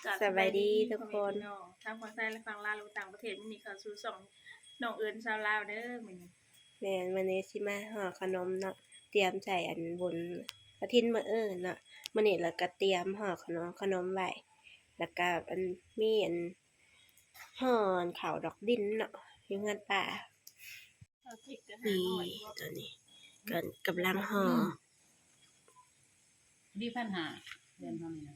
ກາບສະບາຍດີທຸກຄົນ ສະບາຍດີພໍ່ແມ່ພີ່ນ້ອງ ທັງຝັ່ງໄທ ແລະ ຝັ່ງລາວ ຫຼືວ່າຕ່າງປະເທດ. ມື້ນີ້ເຂົ້າສູ່ຊ່ອງນ້ອງເອີນຊາວລາວເດີມື້ນີ້. ແມ່ນ, ມື້ນີ້ຊິມາຫໍ່ຂະໜົມເນາະ, ຕຽມໃສ່ອັນບຸນກະຖິນມື້ອື່ນເນາະ. ມື້ນີ້ລະກະຕຽມຫໍ່ຂະໜົມ, ຂະໜົມໄວ້, ລະກະອັນ ມີອັນຫໍ່ເຂົ້າດອກດິນເນາະ ຢູ່ເຮືອນປ້າ. ນີ້ ຕອນນີ້ກຳລັງຫໍ່ ອືມ ດີ ພັນຫ້າ ເດືອນເຮົານີ້ນະ.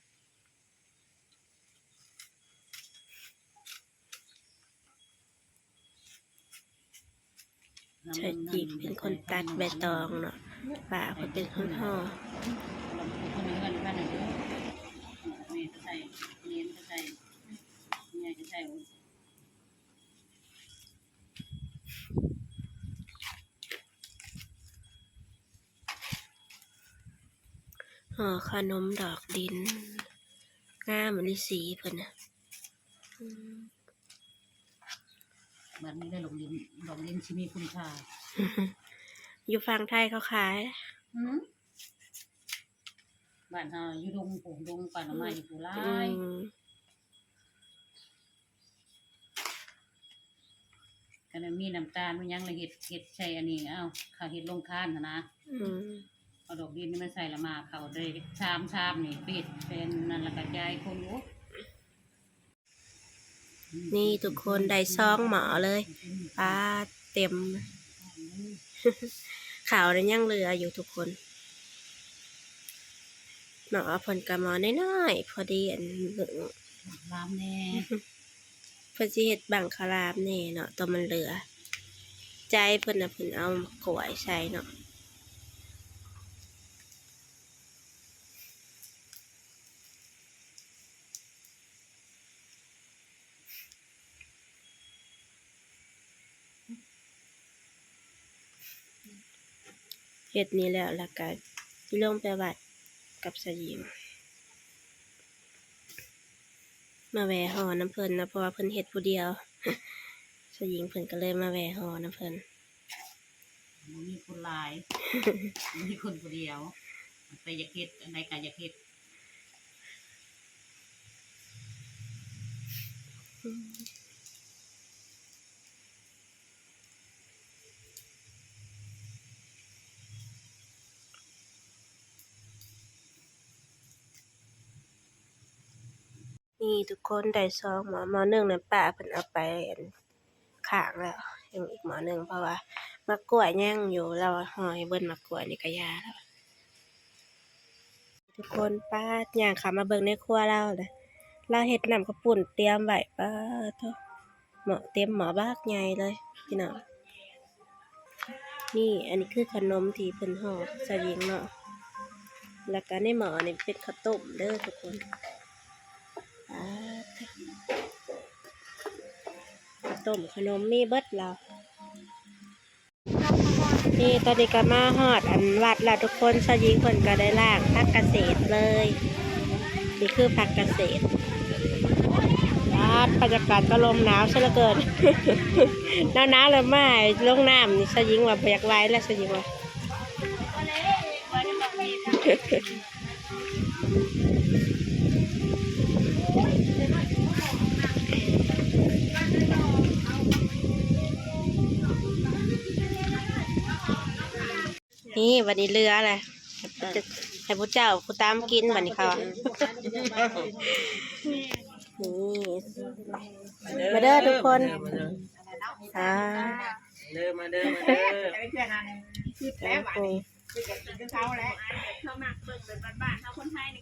ຊາຍຈິງເປັນຄົນຕັດໃບຕອງເນາະ, ປ້າເພິ່ນເປັນຄົນຫໍ່. ຫໍ່ຂະໜົມດອກດິນ ງາມອີ່ຫຼີສີເພິ່ນນະ. ອືມ ບາດນີ້ໄດ້ດອກດິນ, ດອກດິນຊິມີຄຸນຄ່າ. ຢູ່ຝັ່ງໄທເຂົາຂາຍ. ອືມ ບ້ານເຮົາຢູ່ດົງພຸ້ນ, ດົງປ່າໜໍ່ໄມ້ພຸ້ນຫຼາຍ. ອືມ ຄັນມັນມີນ້ຳຕານມີຫຍັງລະເຮັດ, ເຮັດໃສ່ອັນນີ້ ເອົາເຂົ້າເຮັດໂລງທານຫັ້ນນະ. ອືມ ເອົາດອກດິນນີ້ມາໃສ່ລະມາເຂົ້າໄດ້ຊາມຊາມນີ້ ປິດເປັນນັ້ນລະກະຈາຍຄົນ. ໂອ້ ນີ້ທຸກຄົນ ໄດ້ສອງໝໍ້ເລີຍ. ປາດ ເຕັມ ເຂົ້ານະຍັງເຫຼືອຢູ່ທຸກຄົນ. ໝໍ້ເພິ່ນກະໝໍ້ນ້ອຍໆ ພໍດີອັນໜຶ້ງ ລາມແດ່. ເພິ່ນຊິເຮັດບັ້ງເຂົ້າຫຼາມແດ່ເນາະ ໂຕມັນເຫຼືອ. ໃຈເພິ່ນນະ ເພິ່ນເອົາກ້ວຍໃສ່ເນາະ. ເຮັດນີ້ແລ້ວ ແລ້ວກະຊິລົງໄປວັດກັບຊາຍຍິງ. ມາແວ່ຫໍ່ນຳເພິ່ນເນາະ ເພາະວ່າເພິ່ນເຮັດຜູ້ດຽວ. ຊາຍຍິງເພິ່ນກະເລີຍມາແວ່ຫໍ່ນຳເພິ່ນ. ບໍ່ມີຄົນຫຼາຍ ມີຄົນຜູ້ດຽວ ໃຜຢາກເຮັດ ອັນໃດກະຢາກເຮັດ. ນີ້ທຸກຄົນ ໄດ້ສອງໝໍ້, ໝໍ້ໜຶ່ງນັ້ນປ້າເພິ່ນເອົາໄປອັນ ຄ້າງແລ້ວ ຍັງອີກໝໍ້ໜຶ່ງ ເພາະວ່າໝາກກ້ວຍຍັງຢູ່ ລາວວ່າຫໍ່ໃຫ້ເບິດໝາກກ້ວຍນີ້ກະຢ່າແລ້ວ. ທຸກຄົນ ປາດ ຍ່າງເຂົ້າມາເບິ່ງໃນຄົວລາວນະ ລາວເຮັດນ້ຳເຂົ້າປຸ້ນຕຽມໄວ້ ປາດໂທ້ ໝໍ້ເຕັມໝໍ້ບັກໃຫຍ່ເລີຍພີ່ນ້ອງ. ນີ້ ອັນນີ້ຄືຂະໜົມທີ່ເພິ່ນຫໍ່ຊາຍຍິງເນາະ ແລ້ວກະໃນໝໍ້ນີ້ເປັນເຂົ້າຕົ້ມເດີທຸກຄົນ. ປາດ ເຂົ້າຕົ້ມຂະໜົມມີເບິດລາວ. ນີ້ ຕອນນີ້ກະມາຮອດອັນວັດແລ້ວທຸກຄົນ ຊາຍຍິງເພິ່ນກະໄດ້ລ້າງຜັກກະເສດເລີຍ. ນີ້ຄືຜັກກະເສດ. ປາດ ບັນຍາກາດກະລົມໜາວຊະເຫຼືອເກີນ ໜາວໆ ແລ້ວມາລົງນ້ຳນີ້ ຊາຍຍິງວ່າບໍ່ຢາກໄຫວແລ້ວ ຊາຍຍິງວ່າ. ນີ້ ບັດນີ້ເຫຼືອແຫຼະ ໃຫ້ຜູ້ເຈົ້າຜູ້ຕາມກິນບັດນີ້ເຂົາ. ນີ້ ມາເດີ ມາເດີທຸກຄົນ ມາເດີ ອ່າ ເດີ ມາເດີ ມາເດີ.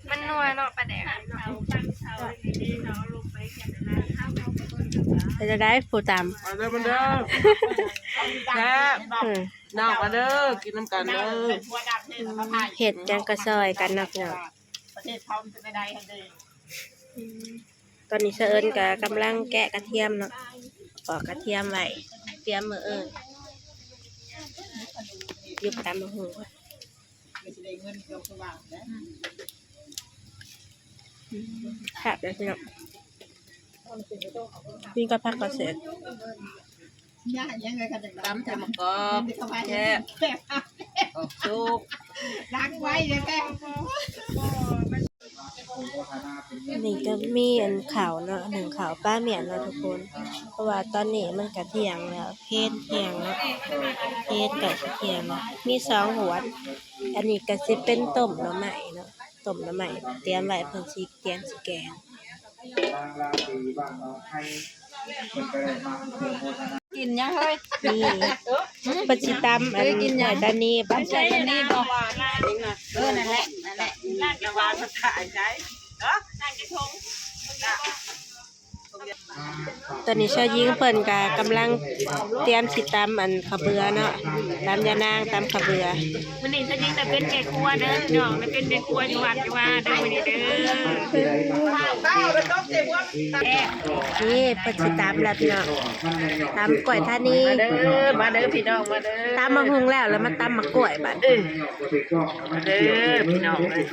ມັນນົວເນາະ ປາແດກ. ເປັນຈັ່ງໃດຜູ້ຕຳ? ມາເດີ ມາເດີ ແຊບ. ອືມ ນ້ອງມາເດີ ກິນນຳກັນເດີ. ເຮັດຫຍັງກະຊ່ອຍກັນເນາະ ພີ່ນ້ອງ. ປະເທດເຂົາມັນເປັນແນວໃດຫັ້ນເດ. ອືມ ຕອນນີ້ສະເອິນກະກຳລັງແກະກະທຽມເນາະ ປອກກະທຽມໄວ້ ຕຽມມື້ອື່ນ ຢຸບຕຳບັກຫຸ່ງກ່ອນ. ອືມ ແຊບເດ້ພີ່ນ້ອງ ກິນກັບຜັກກະເສດ. ຕຳໃສ່ໝາກກອກ ແຊບ ອອກສຸກ ລ້າງໄວ້ເດີແທ້. ນີ້ກໍມີອັນເຂົ້າເນາະ ໜຶ້ງເຂົ້າປາໝ້ຽນເນາະທຸກຄົນ ເພາະວ່າຕອນນີ້ມັນກໍທ່ຽງແລ້ວ ເພນທ່ຽງເນາະ ເພນໃກ້ຊິທ່ຽງແລ້ວ ມີສອງຫວດ. ອັນນີ້ກໍຊິເປັນຕົ້ມໜໍ່ໄມ້ເນາະ ຕົ້ມໜໍ່ໄມ້ຕຽມໄວ້ ເພິ່ນຊິຕຽມຊິແກງ. ກິນຫຍັງເຮີ້ຍ? ນີ້ ເພິ່ນຊິຕຳອັນ ກິນຫຍັງ? ຫວຍຕານີ ບັດ ຫວຍຕານີບໍ່? ເອີ ນັ້ນແຫຼະ ນັ້ນແຫຼະ ລະຫວ່າງມັນຖ່າຍໃຈເນາະ. ຕອນນີ້ຊາວຍິງເພິ່ນກະກຳລັງຕຽມຊິຕຳອັນເຂົ້າເບືອເນາະ ຕຳຢານາງ ຕຳເຂົ້າເບືອ. ມື້ນີ້ຊາວຍິງໄດ້ເປັນແມ່ຄົວເດີພີ່ນ້ອງ ໄດ້ເປັນແມ່ຄົວຢູ່ວັດຢູ່ວາເດີມື້ນີ້ເດີ. ນີ້ເພິ່ນຊິຕຳແລ້ວພີ່ນ້ອງ ຕຳກ້ວຍທານີ ມາເດີ ມາເດີພີ່ນ້ອງ ມາເດີ ຕຳໝາກຫຸ່ງແລ້ວ ແລ້ວມາຕຳໝາກກ້ວຍບາດ. ເອີ ມາເດີພີ່ນ້ອງເອີຍ.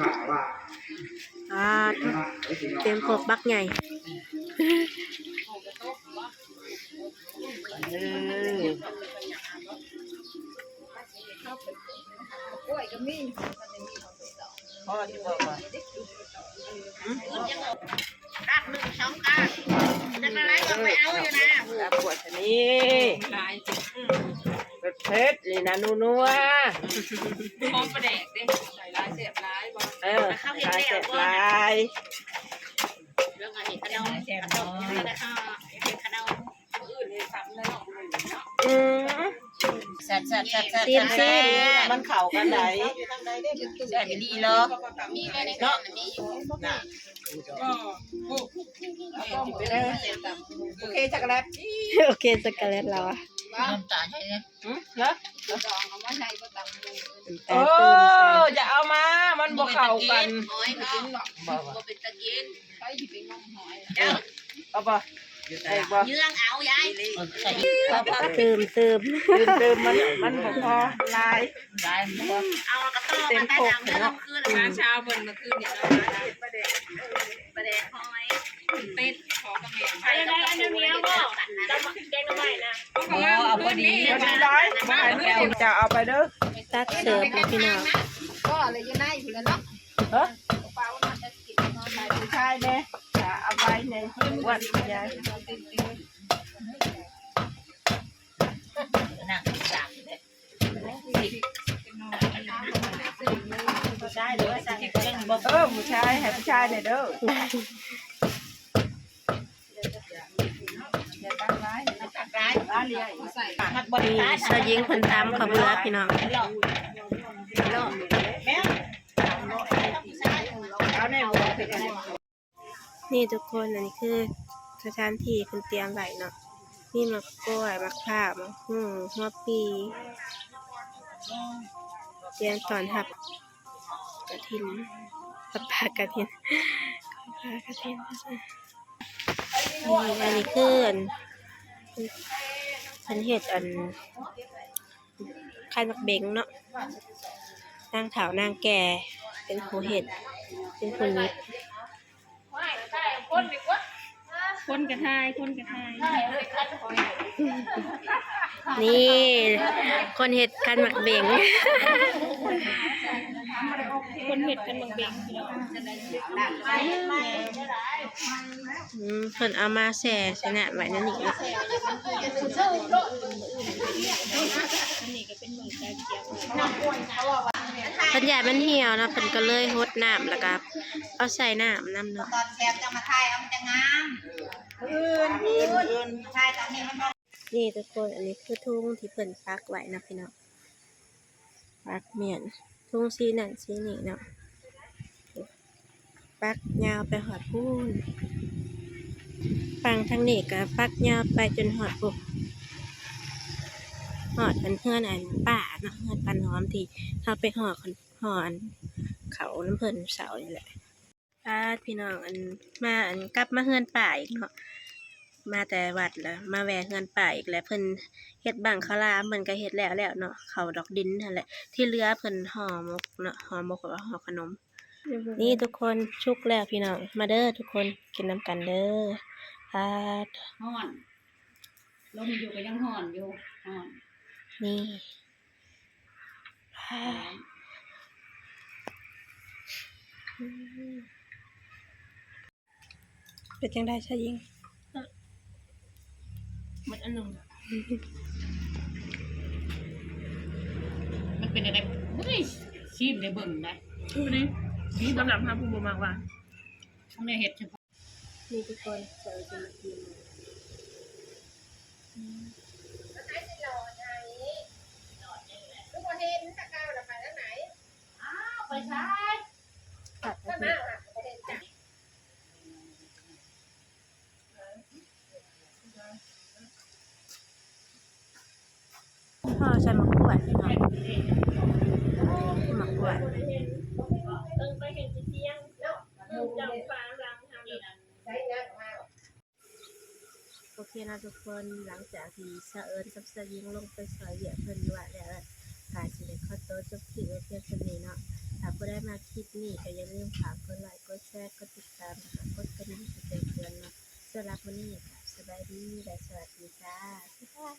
ອ່າ ເຕັມຄົກບັກໃຫຍ່. ເອີ ພໍຢູ່ບໍ່? ຕັກໜຶ່ງສອງກ້ານ ຈັກໜ້ອຍກໍໄປເອົາຢູ່ນະ. ອືມ ຕັກກວດຊະນີ້ ເຜັດໆ ນີ້ນະ ນົວໆ ຫອມປາແດກເດ້ ໃສ່ຫຼາຍແຊບຫຼາຍບໍ່? ເອີ ເຮົາເຮັດແລ້ວ ຫຼາຍແຊບຫຼາຍ. ແລ້ວກໍເຮັດຂະໜົມ ເຮັດຂະໜົມ ມື້ອື່ນເຮັດຊ້ຳເລີຍເນາະ ມື້ອື່ນເນາະ. ອືມ ແຊບໆໆໆ ຊີມ ຊີມ ມັນເຂົ້າກັນໄດ໋ ແຊບອີ່ຫຼີເນາະ ເນາະ. ໂອເຄ ຊັກໂກແລັດ ໂອເຄ ຊັກໂກແລັດລາວອະ ນ້ຳຕານໃສ່ເນາະ ເອີ ຢ່າເອົາມາ ມັນບໍ່ເຂົ້າກັນ. ບໍ່ ບໍ່ເປັນຕາກິນ ໃຜຊິໄປງົມຫອຍ ເອົາບໍ່? ເອົາບໍ່? ເຍືອງເອົາຍາຍ ຕື່ມ ຕື່ມ ຕື່ມ ຕື່ມ ມັນ ມັນບໍ່ພໍຫຼາຍ ຫຼາຍບໍ່ພໍ ເອົາກະຕໍ່ມາແຕ່ທາງເຮືອນຄືນ ມາເຊົ້າເພິ່ນເມື່ອຄືນນີ້ເນາະ ປາແດກຫອຍ ເປັດ ຂໍກັບແມ່ ອັນນັ້ນແນວບໍ່? ແກງໜໍ່ໄມ້ນະ ບໍ່ ເອົາພໍດີ ພໍດີຫຼາຍ ບໍ່ໃຫ້ມັນເປັນ ຈະເອົາໄປເດີ ຕັກເສີບໃຫ້ພີ່ນ້ອງ ກໍເລີຍຢູ່ໃນພຸ້ນລະເນາະ. ເອີ ໃຫ້ຜູ້ຊາຍແດ່ ເອົາໄວ້ໃນວັດຍາຍ ນັ່ງສາມເດ້ ຜູ້ຊາຍເດີ ເອີ ຜູ້ຊາຍ ໃຫ້ຜູ້ຊາຍແດ່ເດີ. ນີ້ຊາວຍິງເພິ່ນຕຳເຂົ້າເບືອພີ່ນ້ອງ ນີ້ທຸກຄົນ ອັນນີ້ຄືສະຖານທີ່ເພິ່ນຕຽມໄວ້ເນາະ ມີໝາກກ້ວຍ ໝາກພ້າວ ໝາກຫຸ່ງ ຫົວປີ ຕຽມຕ້ອນຮັບກະຖິນ ຮັບປາກະຖິນ ປາກະຖິນ. ນີ້ ອັນນີ້ຄືອັນ ເພິ່ນເຮັດອັນ ຄັນໝາກເບັງເນາະ ນາງເຖົ້ານາງແກ່ເປັນຜູ້ເຮັດ ເປັນຜູ້ຫຍິບ ຄົນກະຖ່າຍ ຄົນກະຖ່າຍ. ນີ້ ຄົນເຮັດຄັນໝາກເບັງ ຄົນເຮັດຄັນໝາກເບັງ ອືມ ເພິ່ນເອົາມາແຊ່ໃສ່ນ້ຳໄວ້ແນວນີ້ເນາະ ເພິ່ນຢ້ານມັນຫ່ຽວເນາະ ເພິ່ນກໍເລີຍຫົດນ້ຳ ແລ້ວກໍເອົາໃສ່ນ້ຳນຳເນາະ ຕອນແຊບຈະມາຖ່າຍເອົາ ມັນຈະງາມ. ມື້ອື່ນ ມື້ອື່ນ ຖ່າຍຕອນນີ້ມັນບໍ່ ນີ້ທຸກຄົນ ອັນນີ້ຄືທຸງທີ່ເພິ່ນປັກໄວ້ນະພີ່ນ້ອງ ປັກມ້ຽນ ທຸງສີນັ້ນສີນີ້ເນາະ ປັກຍາວໄປຮອດພຸ້ນ ຝັ່ງທາງນີ້ກໍປັກຍາວໄປຈົນຮອດພຸ້ນ ຮອດອັນເຮືອນອັນປ້າເນາະ ເຮືອນປ້ານ້ອມທີ່ເຮົາໄປຫໍ່ ຫໍ່ເຂົ້ານຳເພິ່ນເຊົ້ານີ້ແຫຼະ. ປາດ ພີ່ນ້ອງ ອັນ ມາ ອັນ ກັບມາເຮືອນປ້າອີກເນາະ ມາແຕ່ວັດແລ້ວ ມາແວ່ເຮືອນປ້າອີກແລ້ວ ເພິ່ນເຮັດບັ້ງເຂົ້າຫຼາມ ເພິ່ນກໍເຮັດແລ້ວແລ້ວເນາະ ເຂົ້າດອກດິນຫັ້ນແຫຼະ ທີ່ເຫຼືອເພິ່ນຫໍ່ໝົກເນາະ ຫໍ່ໝົກ ຫຼືວ່າຫໍ່ຂະໜົມ. ນີ້ທຸກຄົນ ສຸກແລ້ວພີ່ນ້ອງ ມາເດີທຸກຄົນ ກິນນຳກັນເດີ. ປາດ ຮ້ອນ ລົມຢູ່ກໍຍັງຮ້ອນຢູ່ ຮ້ອນ ນີ້ ປາດ ອືມ. ເປັນຈັ່ງໃດຊາຍຍິງ? ໝົດອັນໜຶ່ງ ມັນເປັນຈັ່ງໃດ? ບໍ່ໄດ້ຊີມໄດ້ເບິ່ງໄດ໋ ດີ ດີສຳລັບເຮົາຜູ້ບໍ່ມັກຫວານ ຕ້ອງໄດ້ເຮັດສະເພາະ ນີ້ທຸກຄົນ ເຈົ້າຊິມາກິນ ຄືບໍ່ເຫັນແຕ່ເກົ່າລະໄປທາງໃດ? ອ້າວ ໄປໃສ? ພໍໃສ່ໝາກກວດເນາະ ໝາກກວດ. ໂອເຄເນາະທຸກຄົນ ຫຼັງຈາກທີ່ສາວເອິນກັບສາວຍິງລົງໄປຊ່ອຍວຽກເພິ່ນຢູ່ວັດແລ້ວ ກະຊິໄດ້ຂໍໂຕຈົບຄລິບໄວ້ພຽງສ່ຳນີ້ເນາະ. ຖ້າຜູ້ໃດມັກຄລິບນີ້ ກະຢ່າລືມຝາກກົດໄລ ກົດແຊ ກົດຕິດຕາມ ແລະ ກະກົດກະດິ່ງແຈ້ງເຕືອນເນາະ. ສຳລັບມື້ນີ້ກະສະບາຍດີ ແລະ ສະຫວັດດີຈ້າ.